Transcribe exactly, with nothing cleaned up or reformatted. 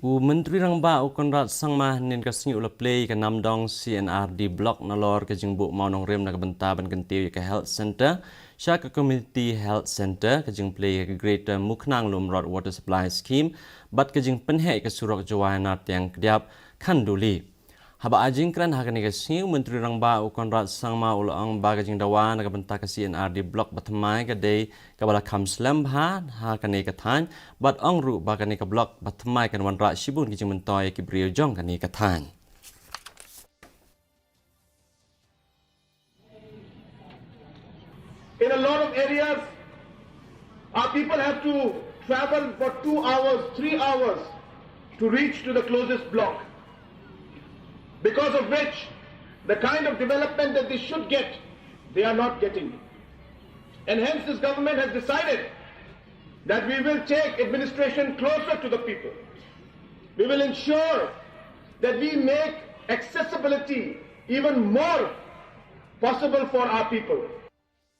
U Myntri Rangbah u Conrad Sangma hynnin ka sngi u la plie ïa ka namdong C and R D Block nalor ka jingbuh mawnongrim na ka bynta ban kyntiew ïa ka Health Centre sha ka Community Health Centre, ka jingplie ïa ka Greater Mukhnang Lumrot Water Supply Scheme bad ka jingpynheh ïa ka surok Jowai Nartiang Kdiap Khanduli. Haba ai jingkren ha kane ka sngi, u Myntri Rangbah u Conrad Sangma u la ong ba ka jingdawa na ka bynta ka C and R D Block bathymmai ka dei kaba la kham slem bha ha kane ka thaiñ, bad ong ruh ba kane ka block bathymmai kan wanrah shibun ki jingmyntoi ïa ki briew jong kane ka thaiñ. In a lot of areas, our people have to travel for two hours, three hours to reach to the closest block. Because of which, the kind of development that they should get, they are not getting. And hence, this government has decided that we will take administration closer to the people. We will ensure that we make accessibility even more possible for our people.